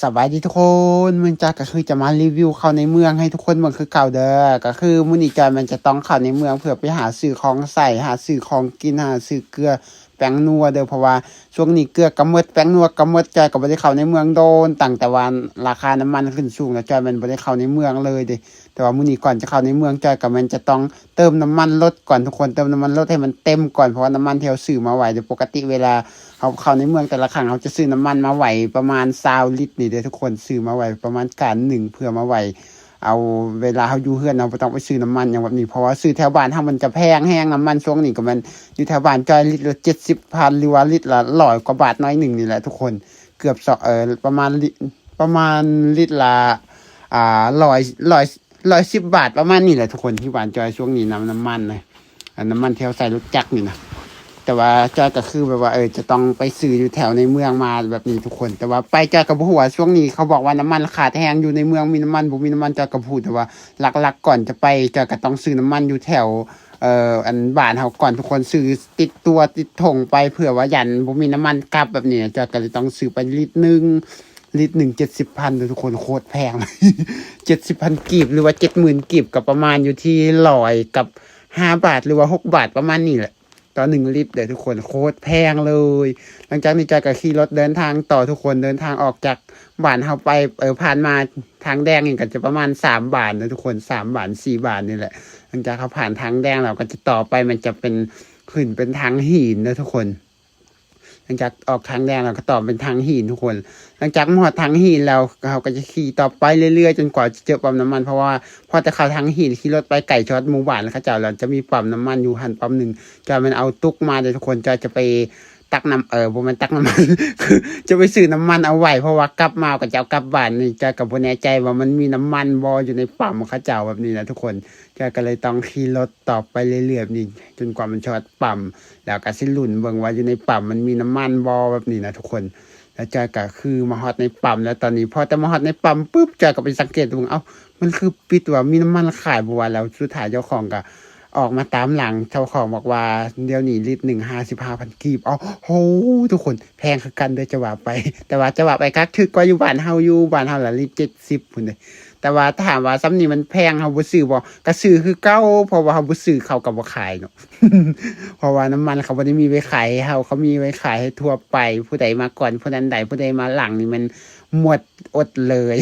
ສະບາຍດີທຸກຄົນ, ມື້ນີ້ຈອຍກໍຄືຈະມາຣີວິວເຂົ້າໃນເມືອງໃຫ້ທຸກຄົນເບິ່ງຄືເກົ່າເດີ. ກໍຄືມື້ນີ້ຈອຍແມ່ນຈະຕ້ອງເຂົ້າໃນເມືອງເພື່ອໄປຫາຊື້ຂອງໃຊ້, ຫາຊື້ຂອງກິນ, ຫາຊື້ເກືອແປ້ງນົວເດີ, ເພາະວ່າຊ່ວງນີ້ເກືອກໍໝົດ, ແປ້ງນົວກໍໝົດ. ຈອຍກໍບໍ່ໄດ້ເຂົ້າໃນເມືອງໂດນ, ຕັ້ງແຕ່ວ່າລາຄານ້ຳມັນຂຶ້ນສູງແລ້ວ, ຈອຍແມ່ນບໍ່ໄດ້ເຂົ້າໃນເມືອງເລີຍເດ້. ແຕ່ວ່າມື້ນີ້ກ່ອນຈະເຂົ້າໃນເມືອງ, ຈອຍກໍແມ່ນຈະຕ້ອງ ເຕີມນ້ຳມັນລົດກ່ອນທຸກຄົນ, ເຕີມນ້ຳມັນລົດໃຫ້ມັນເຕັມກ່ອນ, ເພາະວ່ານ້ຳມັນທີ່ເຮົາຊື້ມາໄວ້ເດ້ ປົກກະຕິເວລາເຮົາເຂົ້າໃນເມືອງແຕ່ລະຄັ້ງ ເຮົາຈະຊື້ນ້ຳມັນມາໄວ້ປະມານຊາວລິດນີ້ເດ້ທຸກຄົນ, ຊື້ມາໄວ້ປະມານການໜຶ່ງ ເພື່ອມາໄວ້ເອົາເວລາເຮົາຢູ່ເຮືອນ ເຮົາບໍ່ຕ້ອງໄປຊື້ນ້ຳມັນຫຍັງແບບນີ້, ເພາະວ່າຊື້ແຖວບ້ານເຮົາມັນຈະແພງແຮງ, ນ້ຳມັນຊ່ວງນີ້ກໍແມ່ນຢູ່ແຖວບ້ານຈອຍລິດລະເຈັດສິບພັນ ຫຼືວ່າລິດລະຮ້ອຍກວ່າບາດໜ້ອຍໜຶ່ງນີ້ແຫຼະທຸກຄົນ, ເກືອບສອງ ເອີ ປະມານລິ ປະມານລິດລະ ອ່າ ຮ້ອຍ ຮ້ອຍ ຮ້ອຍສິບບາດປະມານນີ້ແຫຼະທຸກຄົນ, ທີ່ບ້ານຈອຍຊ່ວງນີ້ນຳ ນ້ຳມັນນະ ອັນນ້ຳມັນທີ່ເຮົາໃສ່ລົດຈັກນີ້ນະ. ແຕ່ວ່າຈອຍກໍຄືແບບວ່າ ເອີ ຈະຕ້ອງໄປຊື້ຢູ່ແຖວໃນເມືອງມາແບບນີ້ທຸກຄົນ, ແຕ່ວ່າໄປຈອຍກໍບໍ່ຮູ້ວ່າຊ່ວງນີ້ເຂົາບອກວ່ານ້ຳມັນຂາດແຮງ, ຢູ່ໃນເມືອງມີນ້ຳມັນ ບໍ່ມີນ້ຳມັນ ຈອຍກໍບໍ່ຮູ້. ແຕ່ວ່າຫຼັກໆກ່ອນຈະໄປ ຈອຍກໍຕ້ອງຊື້ນ້ຳມັນຢູ່ແຖວ ເອີ ອັນບ້ານເຮົາກ່ອນທຸກຄົນ, ຊື້ຕິດຕົວຕິດຖົງໄປ ເພື່ອວ່າຢ້ານບໍ່ມີນ້ຳມັນກັບແບບນີ້ນະ. ຈອຍກໍເລີຍຕ້ອງຊື້ໄປລິດໜຶ່ງ ລິດໜຶ່ງເຈັດສິບພັນເດີທຸກຄົນ, ໂຄດແພງ ເຈັດສິບພັນກີບ ຫຼືວ່າເຈັດໝື່ນກີບ ກໍປະມານຢູ່ທີ່ຮ້ອຍກັບຫ້າບາດ ຫຼືວ່າຫົກບາດປະມານນີ້ແຫຼະ ຕໍ່ໜຶ່ງລິດເດີທຸກຄົນ, ໂຄດແພງເລີຍ. ຫຼັງຈາກນີ້ຈອຍກໍຂີ່ລົດເດີນທາງຕໍ່ທຸກຄົນ, ເດີນທາງອອກຈາກບ້ານເຮົາໄປ ເອີ ຜ່ານມາທາງແດງນີ້ກໍຈະປະມານສາມບາດເດີທຸກຄົນ, ສາມບາດ ສີ່ບາດນີ້ແຫຼະ. ຫຼັງຈາກເຮົາຜ່ານທາງແດງແລ້ວກໍຈະຕໍ່ໄປ ມັນຈະເປັນ ຂຶ້ນເປັນທາງຫີນເດີທຸກຄົນ. ຫຼັງຈາກອອກທາງແດງແລ້ວກໍຕໍ່ເປັນທາງຫີນທຸກຄົນ. ຫຼັງຈາກມາຮອດທາງຫີນແລ້ວ ເຮົາກໍຈະຂີ່ຕໍ່ໄປເລື້ອຍໆ ຈົນກວ່າຈະເຈີປ້ຳນ້ຳມັນ, ເພາະວ່າພໍແຕ່ເຂົ້າທາງຫີນ ຂີ່ລົດໄປໄກຈອດໝູ່ບ້ານເຂົາເຈົ້າແລ້ວ ຈະມີປ້ຳນ້ຳມັນຢູ່ຫັ້ນປ້ຳໜຶ່ງ. ຈອຍແມ່ນເອົາຕຸກມາເດີທຸກຄົນ, ຈອຍຈະໄປຕັກນ້ຳ ເອີ ບໍ່ແມ່ນຕັກນ້ຳມັນ ຄືຈະໄປຊື້ນ້ຳມັນເອົາໄວ້, ເພາະວ່າກັບມາກໍຈະເອົາກັບບ້ານນີ້. ຈອຍກໍບໍ່ແນ່ໃຈວ່າມັນມີນ້ຳມັນບໍ່ຢູ່ໃນປ້ຳເຂົາເຈົ້າແບບນີ້ນະທຸກຄົນ. ຈອຍກໍເລີຍຕ້ອງຂີ່ລົດຕໍ່ໄປເລື້ອຍໆແບບນີ້ ຈົນກວ່າມັນຈອດປ້ຳ ແລ້ວກໍຊິລຸ້ນເບິ່ງວ່າຢູ່ໃນປ້ຳມັນມີນ້ຳມັນບໍ່ ແບບນີ້ນະທຸກຄົນ. ແລ້ວຈອຍກໍຄືມາຮອດໃນປ້ຳແລ້ວຕອນນີ້, ພໍແຕ່ມາຮອດໃນປ້ຳປຶບ ຈອຍກໍໄປສັງເກດເບິ່ງ ເອົ້າ ມັນຄືປິດວ່າ ມີນ້ຳມັນຂາຍບໍ່ວະ. ແລ້ວສຸດທ້າຍເຈົ້າຂອງກໍອອກມາຕາມຫຼັງ, ເຈົ້າຂອງບອກວ່າດຽວນີ້ລິດໜຶ່ງຫ້າສິບຫ້າພັນກີບ. ເອົ້າ ໂຫ ທຸກຄົນ ແພງຄືກັນເດີຈະວ່າໄປ, ແຕ່ວ່າຈະວ່າໄປກໍຖືກກວ່າຢູ່ບ້ານເຮົາຢູ່, ບ້ານເຮົາລະລິດເຈັດສິບພຸ້ນເດ້. ແຕ່ວ່າຖາມວ່າສ່ຳນີ້ມັນແພງ ເຮົາບໍ່ຊື້ບໍ່? ກໍຊື້ຄືເກົ່າ, ເພາະວ່າເຮົາບໍ່ຊື້ເຂົາກໍບໍ່ຂາຍເນາະ ເພາະວ່ານ້ຳມັນເຂົາບໍ່ໄດ້ມີໄວ້ຂາຍໃຫ້ເຮົາ, ເຂົາມີໄວ້ຂາຍໃຫ້ທົ່ວໄປ. ຜູ້ໃດມາກ່ອນຜູ້ນັ້ນໄດ້, ຜູ້ໃດມາຫຼັງນີ້ແມ່ນໝົດອົດເລີຍ.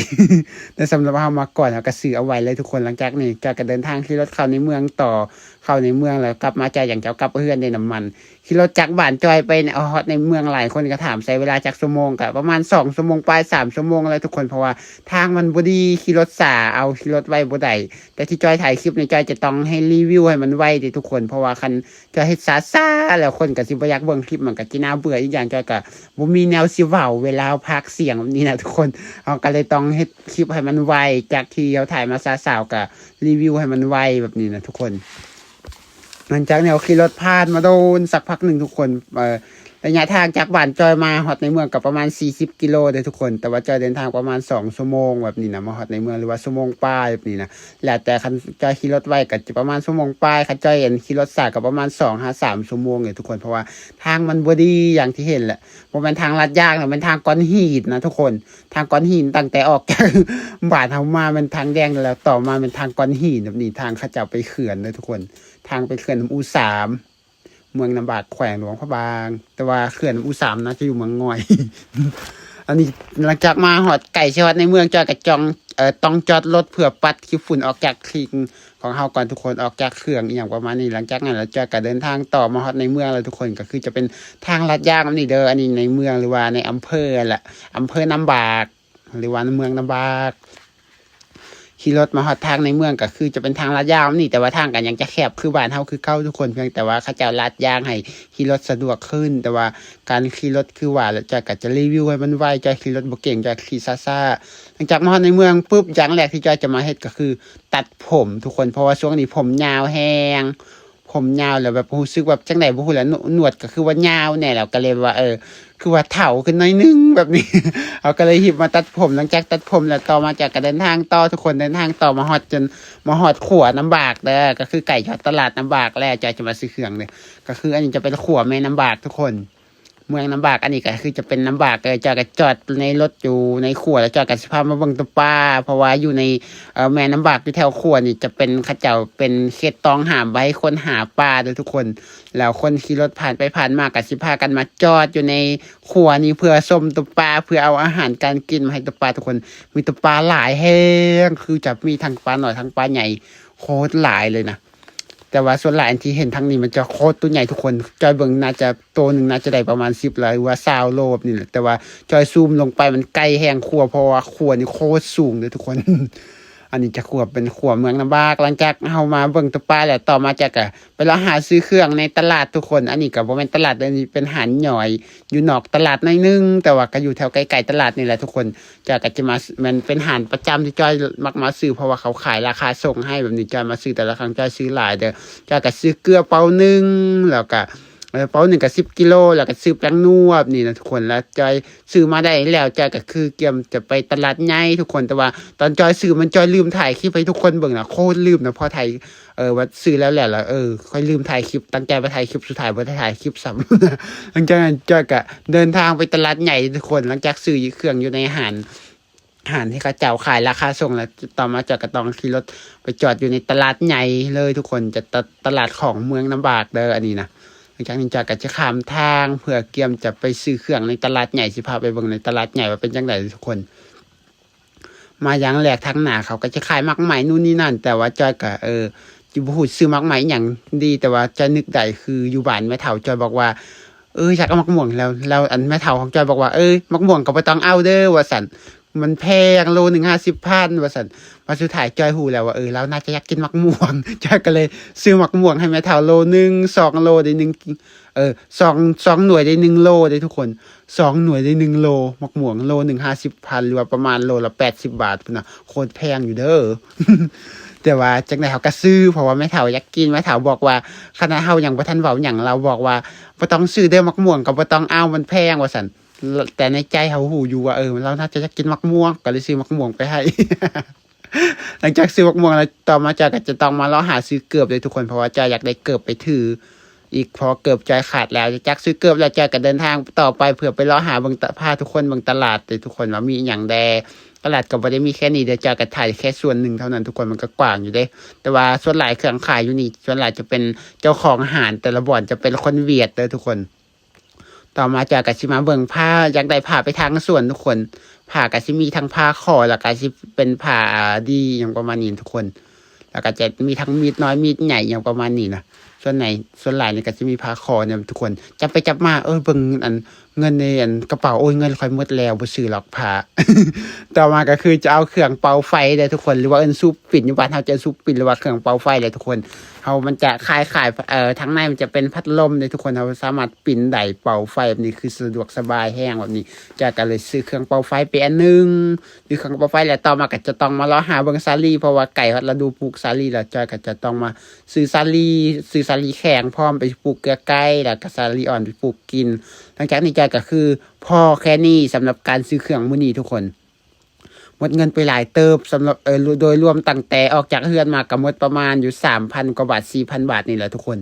ແຕ່ສຳລັບເຮົາມາກ່ອນ ເຮົາກໍຊື້ເອົາໄວ້ເລີຍທຸກຄົນ. ຫຼັງຈາກນີ້ຈອຍກໍເດີນທາງຂີ່ລົດເຂົ້າໃນເມືອງຕໍ່, ເຂົ້າໃນເມືອງແລ້ວກັບມາ ຈອຍຫຍັງ ຈອຍກັບເຮືອນໄດ້ນ້ຳມັນ. ຂີ່ລົດຈາກບ້ານຈອຍໄປ ເອົາຮອດໃນເມືອງ ຫຼາຍຄົນກໍຖາມໃສ່ເວລາຈັກຊົ່ວໂມງ, ກໍປະມານສອງຊົ່ວໂມງປາຍ ສາມຊົ່ວໂມງແລ້ວທຸກຄົນ, ເພາະວ່າທາງມັນບໍ່ດີ, ຂີ່ລົດຊ້າເອົາ, ຂີ່ລົດໄວບໍ່ໄດ້. ແຕ່ທີ່ຈອຍຖ່າຍຄລິບນີ້ ຈອຍຈະຕ້ອງໃຫ້ຣີວິວໃຫ້ມັນໄວເດ້ທຸກຄົນ, ເພາະວ່າຄັນຈອຍເຮັດຊ້າໆແລ້ວ ຄົນກໍຊິບໍ່ຢາກເບິ່ງຄລິບ, ມັນກໍຊິໜ້າເບື່ອ. ອີກຢ່າງຈອຍກໍບໍ່ມີແນວຊິເວົ້າເວລາພາກສຽງແບບນີ້ນະທຸກຄົນ, ເຮົາກໍເລີຍຕ້ອງເຮັດຄລິບໃຫ້ມັນໄວ, ຈາກທີ່ເຮົາຖ່າຍມາຊ້າໆ ກໍຣີວິວໃຫ້ມັນໄວແບບນີ້ນະທຸກຄົນ. ຫຼັງຈາກນີ້ເຮົາຂີ່ລົດຜ່ານມາໂດນສັກພັກໜຶ່ງທຸກຄົນ, ເອີ ໄລຍະທາງຈາກບ້ານຈອຍມາຮອດໃນເມືອງກໍປະມານສີ່ສິບກິໂລເດ້ທຸກຄົນ, ແຕ່ວ່າຈອຍເດີນທາງປະມານສອງຊົ່ວໂມງແບບນີ້ນະ, ມາຮອດໃນເມືອງ ຫຼືວ່າຊົ່ວໂມງປາຍແບບນີ້ນະ. ແລ້ວແຕ່ຄັນຈອຍຂີ່ລົດໄວກໍຈະປະມານຊົ່ວໂມງປາຍ, ຄັນຈອຍ ອັນ ຂີ່ລົດຊ້າກໍປະມານສອງຫາສາມຊົ່ວໂມງເດ້ທຸກຄົນ, ເພາະວ່າທາງມັນບໍ່ດີຢ່າງທີ່ເຫັນແຫຼະ. ບໍ່ແມ່ນທາງລາດຢາງນະ, ແມ່ນທາງກ້ອນຫີນນະທຸກຄົນ. ທາງກ້ອນຫີນ ຕັ້ງແຕ່ອອກຈາກບ້ານເຮົາມາແມ່ນທາງແດງ, ແລ້ວຕໍ່ມາແມ່ນທາງກ້ອນຫີນແບບນີ້, ທາງເຂົາເຈົ້າໄປເຂື່ອນເດີທຸກຄົນ, ທາງໄປເຂື່ອນນ້ຳອູສາມ ເມືອງນ້ຳບາກ ແຂວງຫຼວງພະບາງ, ແຕ່ວ່າເຂື່ອນນ້ຳອູສາມໜ້າຈະຢູ່ເມືອງງອຍ. ອັນນີ້ຫຼັງຈາກມາຮອດ ໃກ້ຊິຮອດໃນເມືອງ ຈອຍກະຈອງ ເອີ ຕ້ອງຈອດລົດເພື່ອປັດຂີ້ຝຸ່ນອອກຈາກຄີງຂອງເຮົາກ່ອນທຸກຄົນ, ອອກຈາກເຄື່ອງອີ່ຫຍັງປະມານນີ້. ຫຼັງຈາກນັ້ນແລ້ວ ຈອຍກະເດີນທາງຕໍ່ມາຮອດໃນເມືອງແລ້ວທຸກຄົນ, ກະຄືຈະເປັນທາງລາດຢາງແບບນີ້ເດີ. ອັນນີ້ໃນເມືອງ ຫຼືວ່າໃນອຳເພີຫັ້ນແຫຼະ, ອຳເພີນ້ຳບາກ ຫຼືວ່າເມືອງນ້ຳບາກ. ຂີ່ລົດມາຮອດທາງໃນເມືອງ ກໍຄືຈະເປັນທາງລາດຢາງນີ້, ແຕ່ວ່າທາງກໍຍັງຈະແຄບຄືບ້ານເຮົາຄືເກົ່າທຸກຄົນ, ພຽງແຕ່ວ່າເຂົາເຈົ້າລາດຢາງໃຫ້ຂີ່ລົດສະດວກຂຶ້ນ. ແຕ່ວ່າການຂີ່ລົດ ຄືວ່າແລ້ວ ຈອຍກໍຈະຣີວິວໃຫ້ມັນໄວ, ຈອຍຂີ່ລົດບໍ່ເກັ່ງ, ຈອຍຂີ່ຊ້າໆ. ຫຼັງຈາກມາຮອດໃນເມືອງປຶບ, ຢ່າງແລກທີ່ຈອຍຈະມາເຮັດກໍຄືຕັດຜົມທຸກຄົນ, ເພາະວ່າຊ່ວງນີ້ຜົມຍາວແຮງ. ຜົມຍາວແລ້ວແບບຮູ້ສຶກແບບຈັ່ງໃດບໍ່ຮູ້ແຫຼະ, ໜວດ ໜວດກໍຄືວ່າຍາວແດ່ແລ້ວ, ກໍເລີຍວ່າ ເອີ ຄືວ່າເຖົ້າຂຶ້ນໜ້ອຍໜຶ່ງແບບນີ້. ເຮົາກໍເລີຍຮີບມາຕັດຜົມ. ຫຼັງຈາກຕັດຜົມແລ້ວ ຕໍ່ມາຈອຍກໍເດີນທາງຕໍ່ທຸກຄົນ, ເດີນທາງຕໍ່ມາຮອດ ຈົນມາຮອດຂົວນ້ຳບາກເດີ, ກໍຄືໃກ້ຈອດຕະຫຼາດນ້ຳບາກແລ້ວ, ຈອຍຈະມາຊື້ເຄື່ອງເດີ. ກໍຄືອັນນີ້ຈະເປັນຂົວແມ່ນ້ຳບາກທຸກຄົນ. ເມືອງນ້ຳບາກ. ອັນນີ້ກໍຄືຈະເປັນນ້ຳບາກເດີ. ຈອຍກໍຈອດໃນລົດຢູ່ໃນຂົວ ແລ້ວຈອຍກໍຊິພາມາເບິ່ງຕົວປາ ເພາະວ່າຢູ່ໃນ ເອີ ແມ່ນ້ຳບາກ ຢູ່ແຖວຂົວນີ້ຈະເປັນ ເຂົາເຈົ້າເປັນເຂດຕ້ອງຫ້າມ ບໍ່ໃຫ້ຄົນຫາປາເດີທຸກຄົນ. ແລ້ວຄົນຂີ່ລົດຜ່ານໄປຜ່ານມາກໍຊິພາກັນມາຈອດຢູ່ໃນຂົວນີ້ ເພື່ອຊົມຕົວປາ ເພື່ອເອົາອາຫານການກິນມາໃຫ້ຕົວປາທຸກຄົນ. ມີຕົວປາຫຼາຍແຮງ ຄືຈະມີທັງປານ້ອຍທັງປາໃຫຍ່ ໂຄດຫຼາຍເລີຍນະ. ແຕ່ວ່າສ່ວນຫຼາຍອັນທີ່ເຫັນທາງນີ້ມັນຈະໂຄດຕົວໃຫຍ່ທຸກຄົນ. ຈອຍເບິ່ງໜ້າຈະ ໂຕໜຶ່ງໜ້າຈະໄດ້ປະມານສິບໂລ ຫຼືວ່າຊາວໂລແບບນີ້ແຫຼະ. ແຕ່ວ່າຈອຍຊູມລົງໄປມັນໄກແຮງຂົວ ເພາະວ່າຂົວນີ້ໂຄດສູງເດີທຸກຄົນ. ອັນນີ້ຈະຂົວເປັນຂົວເມືອງນ້ຳບາກ. ຫຼັງຈາກເຮົາມາເບິ່ງຕົວປາແລ້ວ ຕໍ່ມາຈອຍກໍໄປເລາະຫາຊື້ເຄື່ອງໃນຕະຫຼາດທຸກຄົນ. ອັນນີ້ກໍບໍ່ແມ່ນຕະຫຼາດເດີ ອັນນີ້ເປັນຮ້ານຍ່ອຍຢູ່ນອກຕະຫຼາດໜ້ອຍໜຶ່ງ ແຕ່ວ່າກໍຢູ່ແຖວໃກ້ໆຕະຫຼາດນີ້ແຫຼະທຸກຄົນ. ຈອຍກໍຈະມາ ແມ່ນເປັນຮ້ານປະຈຳທີ່ຈອຍມັກມາຊື້ ເພາະວ່າເຂົາຂາຍລາຄາສົ່ງໃຫ້ແບບນີ້. ຈອຍມາຊື້ແຕ່ລະຄັ້ງ ຈອຍຊື້ຫຼາຍເດີ. ຈອຍກໍຊື້ເກືອເປົາໜຶ່ງ ແລ້ວກໍ ເອີ ເປົາໜຶ່ງກໍສິບກິໂລ ແລ້ວກໍຊື້ແປ້ງນົວແບບນີ້ນະທຸກຄົນ. ແລ້ວຈອຍຊື້ມາໄດ້ແລ້ວ ຈອຍກໍຄືກຽມຈະໄປຕະຫຼາດໃຫຍ່ທຸກຄົນ. ແຕ່ວ່າຕອນຈອຍຊື້ມັນ ຈອຍລືມຖ່າຍຄລິບໃຫ້ທຸກຄົນເບິ່ງນະ ໂຄດລືມນະ. ພໍຖ່າຍ ເອີ ວ່າຊື້ແລ້ວແຫຼະ ແລ້ວ ເອີ ຂ້ອຍລືມຖ່າຍຄລິບ ຕັ້ງໃຈວ່າຖ່າຍຄລິບ ສຸດທ້າຍບໍ່ໄດ້ຖ່າຍຄລິບຊ້ຳ. ຫຼັງຈາກນັ້ນຈອຍກໍເດີນທາງໄປຕະຫຼາດໃຫຍ່ທຸກຄົນ. ຫຼັງຈາກຊື້ເຄື່ອງຢູ່ໃນຮ້ານ ຮ້ານທີ່ເຂົາເຈົ້າຂາຍລາຄາສົ່ງ ແລ້ວຕໍ່ມາຈອຍກໍຕ້ອງຂີ່ລົດໄປຈອດຢູ່ໃນຕະຫຼາດໃຫຍ່ເລີຍທຸກຄົນ. ຈະ ຕະ ຕະຫຼາດຂອງເມືອງນ້ຳບາກເດີອັນນີ້ນະ. ຫຼັງຈາກນີ້ຈອຍກໍຈະຂ້າມທາງເພື່ອກຽມຈະໄປຊື້ເຄື່ອງໃນຕະຫຼາດໃຫຍ່. ຊິພາໄປເບິ່ງໃນຕະຫຼາດໃຫຍ່ວ່າເປັນຈັ່ງໃດທຸກຄົນ. ມາຢ່າງແລກທາງໜ້າເຂົາກໍຈະຂາຍໝາກໄມ້ນູ່ນນີ້ນັ້ນ ແຕ່ວ່າຈອຍກໍ ເອີ ຈະບໍ່ຮູ້ຊື້ໝາກໄມ້ອີ່ຫຍັງດີ ແຕ່ວ່າຈອຍນຶກໄດ້ຄືຢູ່ບ້ານແມ່ເຖົ້າຈອຍບອກວ່າ ເອີ ຢາກເອົາໝາກມ່ວງ ແລ້ວ ແລ້ວອັນແມ່ເຖົ້າຂອງຈອຍບອກວ່າ ເອີ ໝາກມ່ວງກໍບໍ່ຕ້ອງເອົາເດີ ວ່າຊັ້ນ ມັນແພງ ໂລໜຶ່ງຫ້າສິບພັນ ວ່າຊັ້ນ. ມາສຸດທ້າຍຈອຍຮູ້ແລ້ວວ່າ ເອີ ລາວໜ້າຈະຢາກກິນໝາກມ່ວງ ຈອຍກໍເລີຍຊື້ໝາກມ່ວງໃຫ້ແມ່ເຖົ້າໂລໜຶ່ງ ສອງໂລໄດ້ໜຶ່ງ ເອີ ສອງ ສອງໜ່ວຍໄດ້ໜຶ່ງໂລເດ້ທຸກຄົນ. ສອງໜ່ວຍໄດ້ໜຶ່ງໂລ ໝາກມ່ວງໂລໜຶ່ງຫ້າສິບພັນ ຫຼືວ່າປະມານໂລລະແປດສິບບາດພຸ້ນນະ ໂຄດແພງຢູ່ເດີ. ແຕ່ວ່າຈັ່ງໃດເຮົາກໍຊື້ ເພາະວ່າແມ່ເຖົ້າຢາກກິນ. ແມ່ເຖົ້າບອກວ່າ ຂະໜາດເຮົາຍັງບໍ່ທັນເວົ້າຫຍັງ ລາວບອກວ່າ ບໍ່ຕ້ອງຊື້ເດີ ໝາກມ່ວງກໍບໍ່ຕ້ອງເອົາ ມັນແພງ ວ່າຊັ້ນ. ແຕ່ໃນໃຈເຮົາຮູ້ຢູ່ວ່າ ເອີ ລາວໜ້າຈະຢາກກິນໝາກມ່ວງ ກໍເລີຍຊື້ໝາກມ່ວງໄປໃຫ້. ຫຼັງຈາກຊື້ໝາກມ່ວງແລ້ວ ຕໍ່ມາຈອຍກໍຈະຕ້ອງມາເລາະຫາຊື້ເກີບເລີຍທຸກຄົນ ເພາະວ່າຈອຍຢາກໄດ້ເກີບໄປຖືອີກ ເພາະວ່າເກີບຈອຍຂາດແລ້ວ. ຈາກຊື້ເກີບແລ້ວ ຈອຍກໍເດີນທາງຕໍ່ໄປເພື່ອໄປເລາະຫາເບິ່ງຕະ ພາທຸກຄົນເບິ່ງຕະຫຼາດເດ້ທຸກຄົນ ວ່າມີອີ່ຫຍັງແດ່. ຕະຫຼາດກໍບໍ່ໄດ້ມີແຄ່ນີ້ເດ້ ຈອຍກໍຖ່າຍແຄ່ສ່ວນໜຶ່ງເທົ່ານັ້ນທຸກຄົນ ມັນກໍກວ້າງຢູ່ເດ້. ແຕ່ວ່າສ່ວນຫຼາຍເຄື່ອງຂາຍຢູ່ນີ້ ສ່ວນຫຼາຍຈະເປັນເຈົ້າຂອງຮ້ານ ແຕ່ລະບ່ອນຈະເປັນຄົນຫວຽດເດີທຸກຄົນ. ຕໍ່ມາຈອຍກໍຊິມາເບິ່ງຜ້າ ຢາກໄດ້ຜ້າໄປທາງສວນທຸກຄົນ. ຜ້າກໍຊິມີທັງຜ້າຄໍ່ ແລ້ວກໍຊິເປັນຜ້າ ອາ ດີຫຍັງປະມານນີ້ທຸກຄົນ. ແລ້ວກໍຈະມີທັງມີດນ້ອຍມີດໃຫຍ່ຫຍັງປະມານນີ້ນະ. ສ່ວນໃຫຍ່ ສ່ວນຫຼາຍນີ້ກໍຊິມີຜ້າຄໍ່ນຳທຸກຄົນ. ຈັບໄປຈັບມາ ເອີ ເບິ່ງອັນ ເງິນໃນອັນກະເປົາ ໂອ້ຍ ເງິນຂ້ອຍໝົດແລ້ວ ບໍ່ຊື້ຫຼອກຜ້າ. ຕໍ່ມາກໍຄືຈະເອົາເຄື່ອງເປົ່າໄຟເດີທຸກຄົນ ຫຼືວ່າເອີ້ນສູບປິ່ນ ຢູ່ບ້ານເຮົາຈະເອີ້ນສູບປິ່ນ ຫຼືວ່າເຄື່ອງເປົ່າໄຟເດີທຸກຄົນ. ເຮົາ ມັນຈະຄ້າຍໆ ເອີ ທາງໃນມັນຈະເປັນພັດລົມເດ້ທຸກຄົນ ເຮົາສາມາດປິ່ນໄດ້ເປົ່າໄຟແບບນີ້ ຄືສະດວກສະບາຍແຮງແບບນີ້. ຈອຍກໍເລີຍຊື້ເຄື່ອງເປົ່າໄຟໄປອັນໜຶ່ງ ຊື້ເຄື່ອງເປົ່າໄຟແລ້ວ ຕໍ່ມາກໍຈະຕ້ອງມາເລາະຫາເບິ່ງສາລີ ເພາະວ່າໃກ້ຮອດລະດູປູກສາລີແລ້ວ ຈອຍກໍຈະຕ້ອງມາຊື້ສາລີ ຊື້ສາລີແຂງພ້ອມໄປປູກເກືອໄກ່ ແລ້ວກໍສາລີອ່ອນໄປປູກກິນ. ຫຼັງຈາກນີ້ຈອຍກໍຄືພໍແຄ່ນີ້ ສຳລັບການຊື້ເຄື່ອງມື້ນີ້ທຸກຄົນ. ໝົດເງິນໄປຫຼາຍເຕີບ ສຳລັບ ເອີ ໂດຍລວມຕັ້ງແຕ່ອອກຈາກເຮືອນມາກໍໝົດປະມານຢູ່ສາມພັນກວ່າບາດ ສີ່ພັນບາດນີ້ແຫຼະທຸກຄົນ.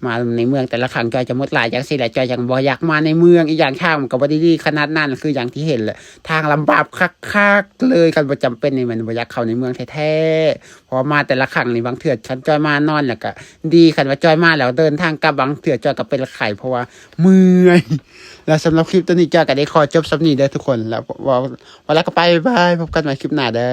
ມາໃນເມືອງແຕ່ລະຄັ້ງ ຈອຍຈະໝົດຫຼາຍຈັ່ງຊີ້ແຫຼະ ຈອຍຈັ່ງບໍ່ຢາກມາໃນເມືອງ. ອີກຢ່າງທາງມັນກໍບໍ່ໄດ້ດີຂະໜາດນັ້ນ ຄືຢ່າງທີ່ເຫັນແຫຼະ ທາງລຳບາກຄັກໆເລີຍ. ຄັນບໍ່ຈຳເປັນນີ້ແມ່ນບໍ່ຢາກເຂົ້າໃນເມືອງແທ້ໆ ເພາະວ່າມາແຕ່ລະຄັ້ງນີ້ ບາງເທື່ອຄັນຈອຍມານອນແລ້ວກໍດີ ຄັນວ່າຈອຍມາແລ້ວເດີນທາງກັບ ບາງເທື່ອຈອຍກໍເປັນໄຂ້ ເພາະວ່າເມື່ອຍ. ແລ້ວສຳລັບຄລິບໂຕນີ້ ຈອຍກໍໄດ້ຂໍຈົບສ່ຳນີ້ເດີທຸກຄົນ ແລ້ວເວົ້າ ເວົ້າແລ້ວກໍໄປ ບາຍບາຍ ພົບກັນໃໝ່ຄລິບໜ້າເດີ.